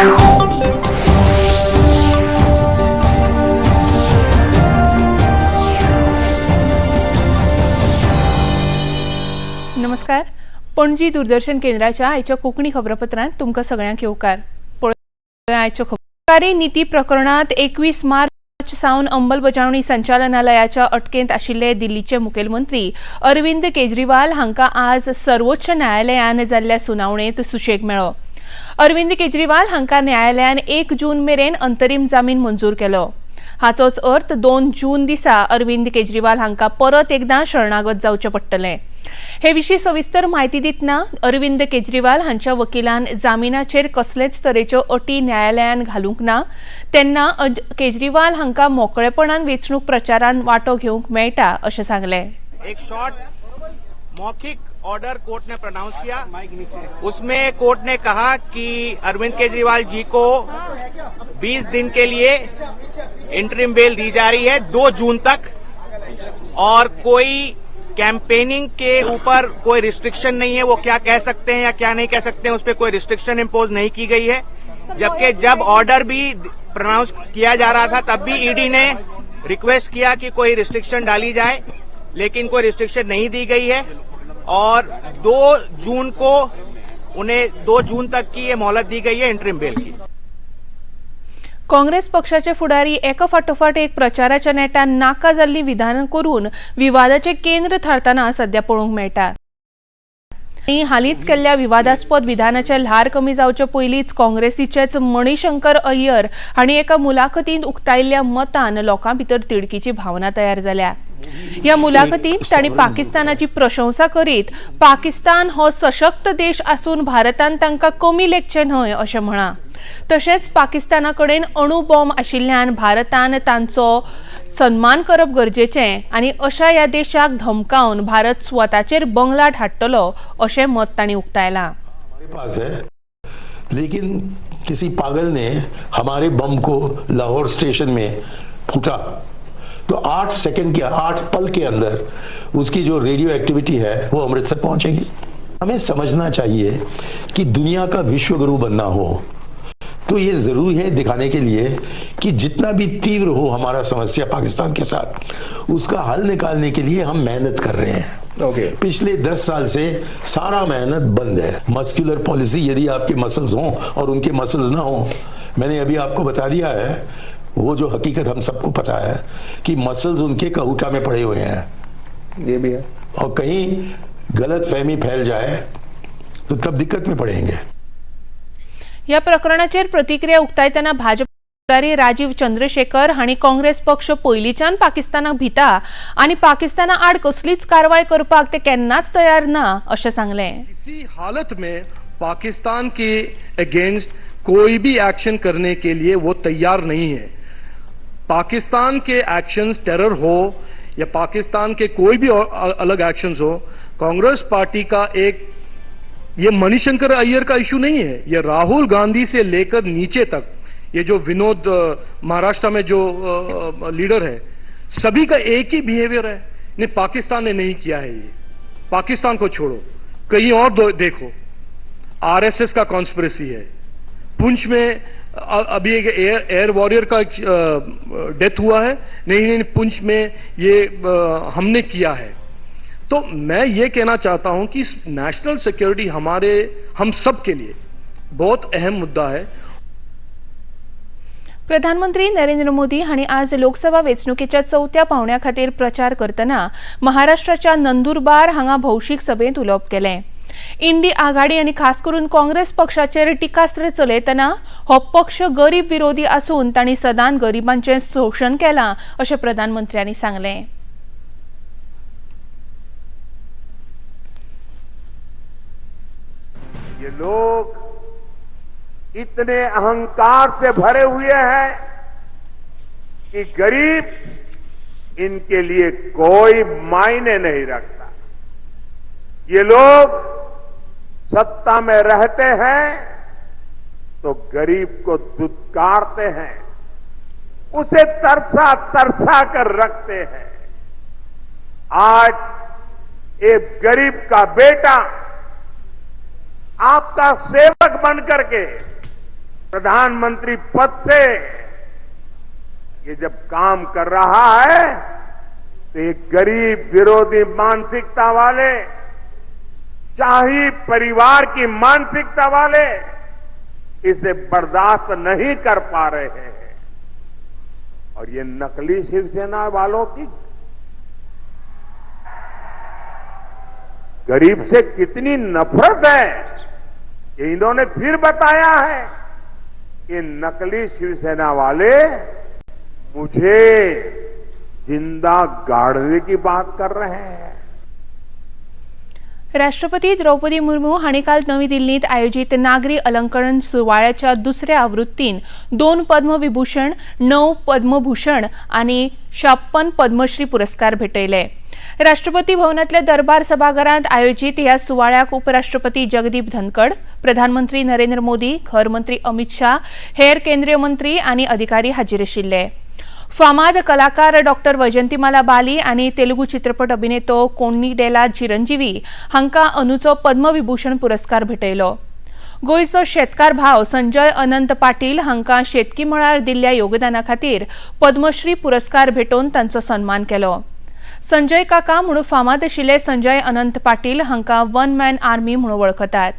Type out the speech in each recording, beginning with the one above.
नमस्कार, पणजी दूरदर्शन केंद्राच्या आयच्या कोंकणी खबरापत्रांत तुमकां सगळ्यांक येवकार. पळोवया आयच्यो खबरी. निती प्रकरणांत 21 मार्च सावन अंमलबजावणी संचालनालयाच्या अटकेंत आशिल्ले दिल्लीचे मुखेलमंत्री अरविंद केजरीवाल हांकां आज सर्वोच्च न्यायालयान जाल्ल्या सुनावणेंत सुशेग मेळ्ळो. अरविंद केजरीवाल हांकां न्यायालयान 1 जून मेरेन अंतरीम जामीन मंजूर केलो. हाचोच अर्थ 2 जून दिसा अरविंद केजरीवाल हांकां परत एकदां शरणागत जावचें पडटलें. हे विशीं सविस्तर म्हायती दितना अरविंद केजरीवाल हांच्या वकिलान जामिनाचेर कसलेच तरेच्यो अटी न्यायालयान घालूंक ना, तेन्ना केजरीवाल हांकां मोकळेपणान वेंचणूक प्रचारान वांटो घेवंक मेळटा अशें सांगलें. एक शॉर्ट मौखिक ऑर्डर कोर्ट ने प्रोनाउंस किया. उसमें कोर्ट ने कहा कि अरविंद केजरीवाल जी को 20 दिन के लिए इंटरिम बेल दी जा रही है 2 जून तक, और कोई कैंपेनिंग के ऊपर कोई रिस्ट्रिक्शन नहीं है. वो क्या कह सकते हैं या क्या नहीं कह सकते हैं उस पर कोई रिस्ट्रिक्शन इम्पोज नहीं की गई है. जबकि जब ऑर्डर भी प्रोनाउंस किया जा रहा था तब भी ईडी ने रिक्वेस्ट किया कि कोई रिस्ट्रिक्शन डाली जाए, लेकिन कोई रिस्ट्रिक्शन नहीं दी गई है. और 2 जून को उन्हें 2 जून तक की ये मोहलत दी गई है इंटरिम बेल की. काँग्रेस पक्षाचे फुडारी एका फाटोफाट एक प्रचाराच्या नेटान नाका जाल्लीं विधानां करून विवादाचें केंद्र थारतना सद्या पळोवंक मेळटा. हालींच केल्ल्या विवादास्पद विधानाचे ल्हार कमी जावचे पयलींच काँग्रेसीचेच मणिशंकर अय्यर हांणी एका मुलाखतींत उक्तायिल्ल्या मतान लोकां भितर तिडकीची भावना तयार जाल्या. ह्या मुलाखतींत तांणी पाकिस्तानाची प्रशंसा करीत पाकिस्तान हो सशक्त देश आसून भारतान तांकां कमी लेखचें न्हय अशें म्हळां. तशेंच पाकिस्ताना कडेन अणुबॉम्ब आशिल्ल्यान भारतान तांचो सन्मान करप गरजेचें आनी अशा ह्या देशाक धमकावन भारत स्वताचेर बंगलाट हाडटलो अशें मत तांणी उक्तायलां. पास है, लेकिन किसी पागल ने हमारे बम को लाहौर स्टेशन में फूटा तो 8 सेकंड के 8 पल के अंदर उसकी जो रेडियो एक्टिविटी है वो अमृतसर पहुंचेगी. हमें समझना चाहिए कि दुनिया का विश्वगुरु बनना हो तो ये जरूरी है दिखाने के लिए कि जितना भी तीव्र हो हमारा समस्या पाकिस्तान के साथ, उसका हल निकालने के लिए हम मेहनत कर रहे हैं. Okay. पिछले 10 साल से सारा मेहनत बंद है. मस्कुलर पॉलिसी, यदि आपके मसल्स हों और उनके मसल्स ना हो, मैंने अभी आपको बता दिया है वो जो हकीकत हम सबको पता है कि मसल्स उनके कहूटा में पड़े हुए हैं, ये भी है, और कहीं गलत फहमी फैल जाए तो तब दिक्कत में पड़ेंगे. ह्या प्रकरणाचेर प्रतिक्रिया उक्तायतना भाजप फुडारी राजीव चंद्रशेखर हांणी काँग्रेस पक्ष पयलींच्यान पाकिस्तानाक भिता आनी पाकिस्ताना आड कसलीच कारवाय करपाक ते केन्नाच तयार ना अशें सांगलें. किसी हालत में पाकिस्तान के अगेंस्ट कोई भी एक्शन करने के लिए वो तैयार नहीं है. पाकिस्तान के एक्शंस टेरर हो या पाकिस्तान के कोई भी अलग एक्शंस हो, कांग्रेस पार्टी का एक ये मणिशंकर अय्यर का इशू नहीं है. ये राहुल गांधी से लेकर नीचे तक, ये जो विनोद महाराष्ट्र में जो लीडर है, सभी का एक ही बिहेवियर है. नहीं, पाकिस्तान ने नहीं किया है ये, पाकिस्तान को छोड़ो, कहीं और देखो. आरएसएस का कॉन्स्पिरेसी है. पुंछ में अभी एक एयर वॉरियर का डेथ हुआ है. नहीं नहीं, पुंछ में ये हमने किया है. तो मैं ये कहना चाहता हूं कि नेशनल सिक्योरिटी हमारे हम सब के लिए बहुत अहम मुद्दा है. प्रधानमंत्री नरेंद्र मोदी हांणी आज लोकसभा वेंचणुकेच्या 4थ्या पावंड्या खातीर प्रचार करतना महाराष्ट्राच्या नंदुरबार हांगा भौशीक सभेंत उलोवप केलें. इंडी आघाडी आनी खास करून काँग्रेस पक्षाचेर टिकास्त्र चलयतना हो पक्ष गरीब विरोधी आसून तांणी सदांच गरिबांचें शोशण केलां अशें प्रधानमंत्र्यांनी सांगलें. ये लोग इतने अहंकार से भरे हुए हैं कि गरीब इनके लिए कोई मायने नहीं रखता. ये लोग सत्ता में रहते हैं तो गरीब को दुत्कारते हैं, उसे तरसा तरसा कर रखते हैं. आज एक गरीब का बेटा आपका सेवक बन करके प्रधानमंत्री पद से ये जब काम कर रहा है तो ये गरीब विरोधी मानसिकता वाले, शाही परिवार की मानसिकता वाले इसे बर्दाश्त नहीं कर पा रहे हैं। और ये नकली शिवसेना वालों की गरीब से कितनी नफरत है ये इन्होंने फिर बताया है कि नकली शिवसेना वाले मुझे जिंदा गाड़ने की बात कर रहे हैं। राष्ट्रपती द्रौपदी मुर्मू हांणी काल नवी दिल्लींत आयोजीत नागरी अलंकरण सुवाळ्याच्या दुसऱ्या आवृत्तीन 2 पद्मविभूषण, 9 पद्मभूषण आनी 56 पद्मश्री पुरस्कार भेटयले। राष्ट्रपती भवनातल्या दरबार सभाघरांत आयोजीत ह्या सुवाळ्याक उपराष्ट्रपती जगदीप धनखड, प्रधानमंत्री नरेंद्र मोदी, घर मंत्री अमित शाह, हेर केंद्रीय मंत्री आनी अधिकारी हाजीर आशिल्ले। फामाद कलाकार डॉक्टर वैजंतीमाला बाली आनी तेलुगू चित्रपट अभिनेतो कोन्नीडेला चिरंजीवी हांकां अंदूचो पद्मविभूषण पुरस्कार भेटयलो। गोंयचो शेतकार भाव संजय अनंत पाटील हांकां शेतकी मळार दिल्ल्या योगदाना खातीर पद्मश्री पुरस्कार भेटोवन तांचो सन्मान केलो। संजय काका म्हणून फामाद आशिल्ले संजय अनंत पाटील हांकां वन मॅन आर्मी म्हणून वळखतात।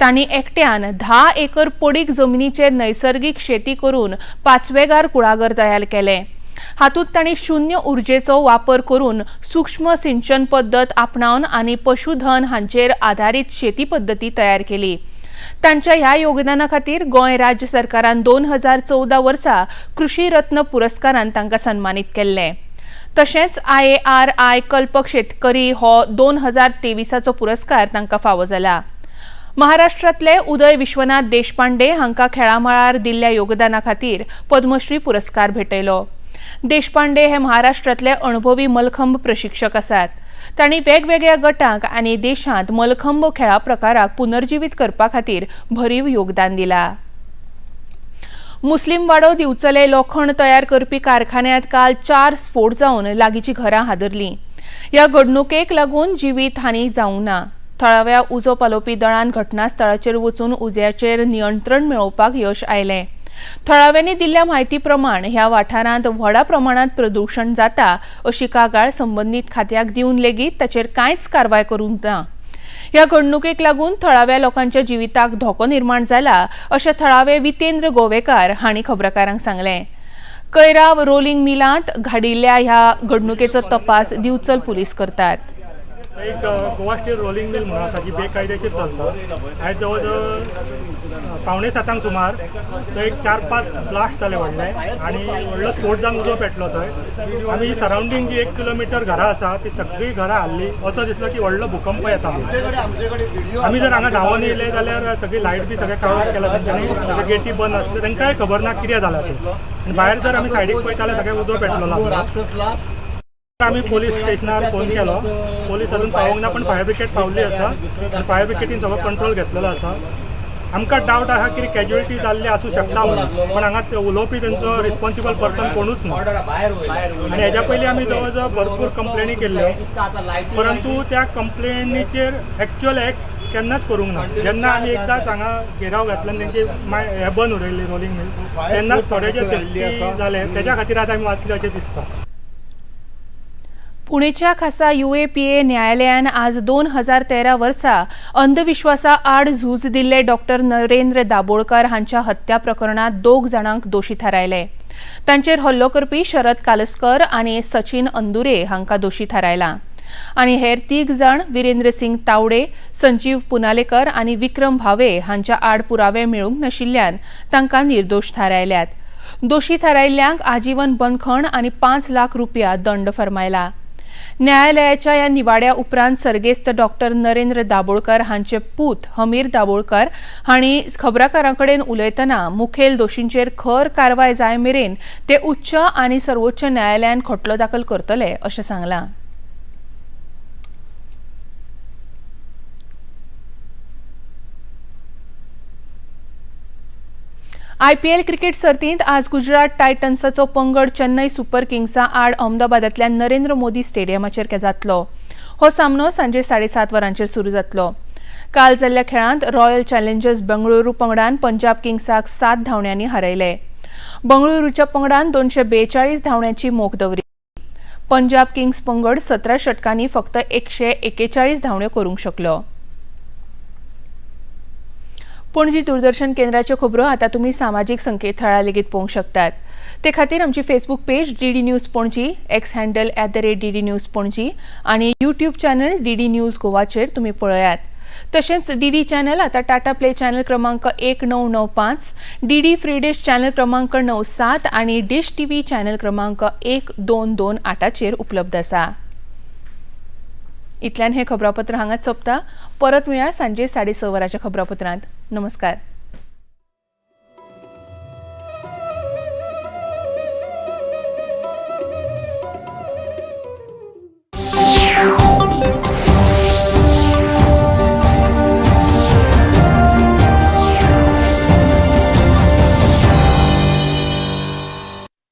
तांणी एकट्यान 10 एकर पडीक जमिनीचेर नैसर्गीक शेती करून पाचवेगार कुळागर तयार केलें। हातूंत तांणी शून्य उर्जेचो वापर करून सूक्ष्म सिंचन पद्दत आपणावन आनी पशुधन हांचेर आधारीत शेती पद्दती तयार केली। तांच्या ह्या योगदाना खातीर गोंय राज्य सरकारान 2014 वर्सा कृषी रत्न पुरस्कारान तांकां सन्मानीत केल्लें। तशेंच IARI कल्पक शेतकरी हो 2023चो पुरस्कार तांकां फावो जाला। महाराष्ट्रांतले उदय विश्वनाथ देशपांडे हांकां खेळामळार दिल्ल्या योगदाना खातीर पद्मश्री पुरस्कार भेटयलो। देशपांडे हे महाराष्ट्रांतले अणभवी मलखंब प्रशिक्षक आसात। तांणी वेगवेगळ्या गटांक आनी देशांत मलखंब खेळा प्रकाराक पुनर्जिवीत करपा खातीर भरीव योगदान दिला। मुस्लिम वाडो दिवचले लोखण तयार करपी कारखान्यांत काल 4 स्फोट जावन लागींची घरां हादरलीं। ह्या घडणुकेक लागून जिवीत हानी जावंक ना। थळाव्या उजो पालोवपी दळान घटनास्थळाचेर वचून उज्याचेर नियंत्रण मेळोवपाक यश आयलें। थळाव्यांनी दिल्ल्या म्हायती प्रमाण ह्या वाठारांत व्हडा प्रमाणांत प्रदूशण जाता अशी कागाळ संबंदीत खात्याक दिवन लेगीत ताचेर कांयच कारवाय करूंक ना। ह्या घडणुकेक लागून थळाव्या लोकांच्या जिविताक धोको निर्माण जाला अशें थळावे वितेंद्र गोवेकार हांणी खबराकारांक सांगलें। कैराव रोलिंग मिलांत घडिल्ल्या ह्या घडणुकेचो तपास दिवचल पुलीस करतात। एक गोवा स्टेट रोलिंग मिल म्हणून आसा जी बेकायदेशीर चलता। आयज जवळ जवळ 6:45 सुमार थंय एक 4-5 ब्लास्ट जाले व्हडले आनी व्हडलो स्फोट जावन उजो पेटलो थंय। आमी सरावंडींग जी 1 किलोमिटर घरां आसा ती सगळीं घरां हाल्ली। असो दिसलो की व्हडलो भुकंप येता। आमी जर हांगा धांवून येयले जाल्यार सगळी लायट बी सगळें काळोख केला तेंच्यांनी, सगळे गेटी बंद आसले, तांकांय खबर ना कितें जालां तें। आनी भायर जर आमी सायडीक पळयता जाल्यार सगळें उजो पेटलेलो आसलो। आमी पोलीस स्टेशनार फोन केलो, पोलीस अजून पावूंक ना, पण फायर ब्रिगेड पावल्ली आसा आनी फायर ब्रिगेडीन सगळो कंट्रोल घेतलेलो आसा। आमकां डावट आसा की कॅज्युअलिटी जाल्ली आसूं शकता म्हणून, पण हांगा उलोवपी तेंचो रिस्पॉन्सिबल पर्सन कोणूच ना। आनी हेज्या पयलीं आमी जवळ जवळ भरपूर कंप्लेनी केल्ल्यो, परंतु त्या कंप्लेनीचेर एक्च्युअल एक्ट केन्नाच करूंक ना। जेन्ना आमी एकदांच हांगा घेराव घातला आनी तेंची हें बंद उडयल्ली रोलिंग मिल, तेन्नाच थोडे जे सेफ्टी जाले तेज्या खातीर आतां आमी वाचले अशें दिसता। पुणेच्या खासा UAPA न्यायालयान आज 2013 वर्सा अंधविश्वासा आड झूज दिल्ले डॉक्टर नरेंद्र दाबोळकर हांच्या हत्या प्रकरणात 2 जाणांक दोशी थारायले। तांचेर हल्लो करपी शरद कालस्कर आनी सचिन अंदुरे हांकां दोशी थारायला आनी हेर 3 जाण विरेंद्र सिंग तावडे, संजीव पुनालेकर आनी विक्रम भावे हांच्या आड पुरावे मेळूंक नाशिल्ल्यान तांकां निर्दोश थारायल्यात। दोशी थारायल्ल्यांक आजीवन बंदखण आनी 5 लाख रुपया दंड फर्मायला। न्यायालयाच्या ह्या निवाड्या उपरांत सर्गेस्त डॉक्टर नरेंद्र दाबोळकर हांचे पूत हमीर दाबोळकर हांणी खबराकारां कडेन उलयतना मुखेल दोशींचेर खर कारवाय जाय मेरेन ते उच्च आनी सर्वोच्च न्यायालयान खटलो दाखल करतले अशें सांगलां। IPL cricket सर्तींत आज गुजरात टायटन्साचो पंगड चेन्नई सुपर किंग्सा आड अहमदाबादांतल्या नरेंद्र मोदी स्टेडियमाचेर जातलो। हो सामनो सांजे 7:30 वरांचेर सुरू जातलो। काल जाल्ल्या खेळांत रॉयल चॅलेंजर्स बंगळुरू पंगडान पंजाब किंग्साक 7 धांवड्यांनी हारयले. बंगळुरूच्या पंगडान 242 धांवड्यांची मोख दवरली. पंजाब किंग्स पंगड 17 षटकांनी फक्त 141 धांवड्यो करूंक शकलो. पणजी दूरदर्शन केंद्राच्यो खबरो आतां तुमी सामाजीक संकेतथळार लेगीत पळोवंक शकतात. ते खातीर आमची Facebook page DD news Panaji, X handle @DD news Panaji आनी यूट्यूब चॅनल डीडी न्यूज गोवाचेर तुमी पळयात. तशेंच डीडी चॅनल आतां टाटा प्ले चॅनल क्रमांक 1995, डीडी फ्री डिश चॅनल क्रमांक 97 आनी डिश टीव्ही चॅनल क्रमांक 1228चेर उपलब्ध आसा. इतल्यान हें खबरापत्र हांगाच सोंपता. परत मेळया सांजे 6:30 वरांच्या खबरापत्रांत. नमस्कार.